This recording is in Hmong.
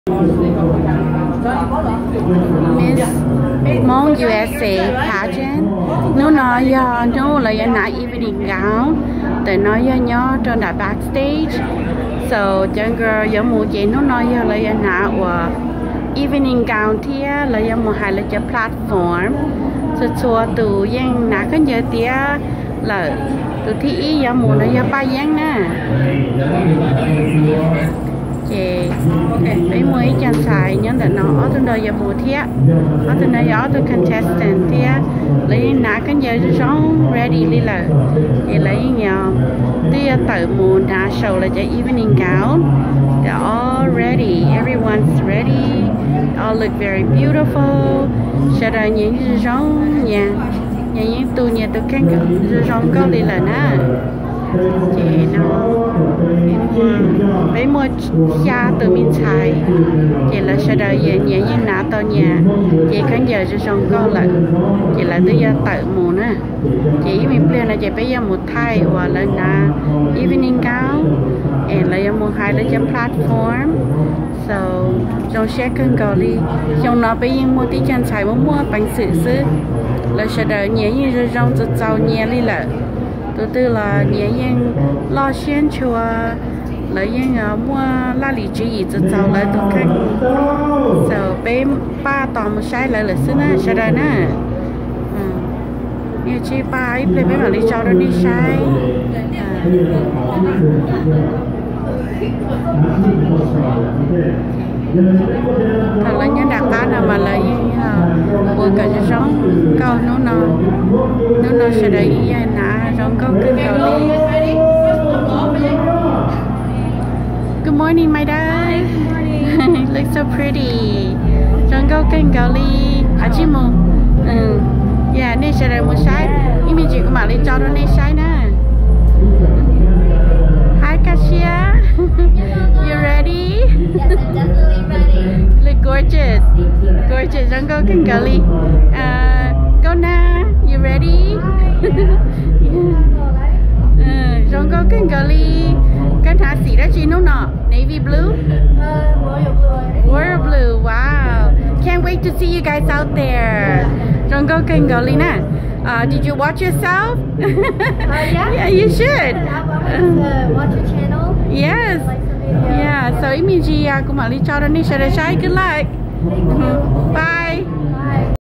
Miss Hmong U S A pageant. Hnub no yog hnub lawv yuav hnav evening gown. Ntawm no yog nyob rau nram backstage. So cov girl yuav mus ces hnub no yog lawv yuav hnav uas evening gown thiab lawv yuav mus hais lawv cov platform. Txhua txhua tus yeej hnav khaub ncaws tiav lawm. Tus thib ib yuav mus no yog Paj Yeeb na. Ces peb muaj ib co ntxhais nyob ntawm no, ob tug no yuav mus thiab. Ob tug no yog ob tug contestant thiab. Lawv yeej hnav khaub ncaws zoo zoo ready li lawm. Ces lawv yeej yog twb yuav tawm mus hnav show lawv cov evening gown. They're all ready, everyone's ready, all look very beautiful. Sawv daws nyias yeej zoo zoo, nyias, nyias yeej tu nyias tus kheej zoo zoo nkauj li lawm na. Ces no peb muaj xya tus me ntxhais, ces lawv sawv daws nyias yeej hnav tau nyias ces khaub ncaws zoo zoo nkauj lawm, ces lawv twb yuav tawm mus na. Ces ib me pliag no ces peb yuav mus thaij uas lawv hnav evening gown, es lawv yuav mus hais lawv cov platform. So zoo siab kawg nkaus li. Xyoo no peb yeej muaj tib co ntxhais muaj muaj peev xwm xwb, lawv sawv daws nyias yeej zoo zoo txaus txaus nyias li lawm. Tus twg los nyias yeej loj siab ntshua, lawv yeej muaj laj lim tswv yim txaus txaus lawv tus kheej. So peb pab tos mus saib lawv lawm xwb na sawv daws na. Tsis pab ib pliag peb mam li tso rau nej saib. Thaum lawv nyob nram qab no mas lawv yeej ua kom zoo zoo nkauj hnub no. Hnub no sawv daws yeej yog hnav zoo nkauj kawg nkaus li. Good morning, my dad. Look so pretty. Zoo nkauj kawg nkaus li. Ab tsis mus. Yog nej sawv daws mus saib, ib me ntsis kuv mam li tso rau nej saib na. Hi Kashia. You ready? Look gorgeous. Gorgeous, zoo nkauj kawg nkaus li. Nkauj Nag, you ready? Zoo nkauj kawg nkaus li. Koj hnav xim dab tsi hnub no? Navy blue? Royal blue, wow. Can't wait to see you guys out there. Zoo nkauj kawg nkaus li na. Did you watch yourself? Yeah, you should. Yes. Yeah, so ib me ntsis kuv mam li tso rau nej sawv daws saib. Good luck. Bye.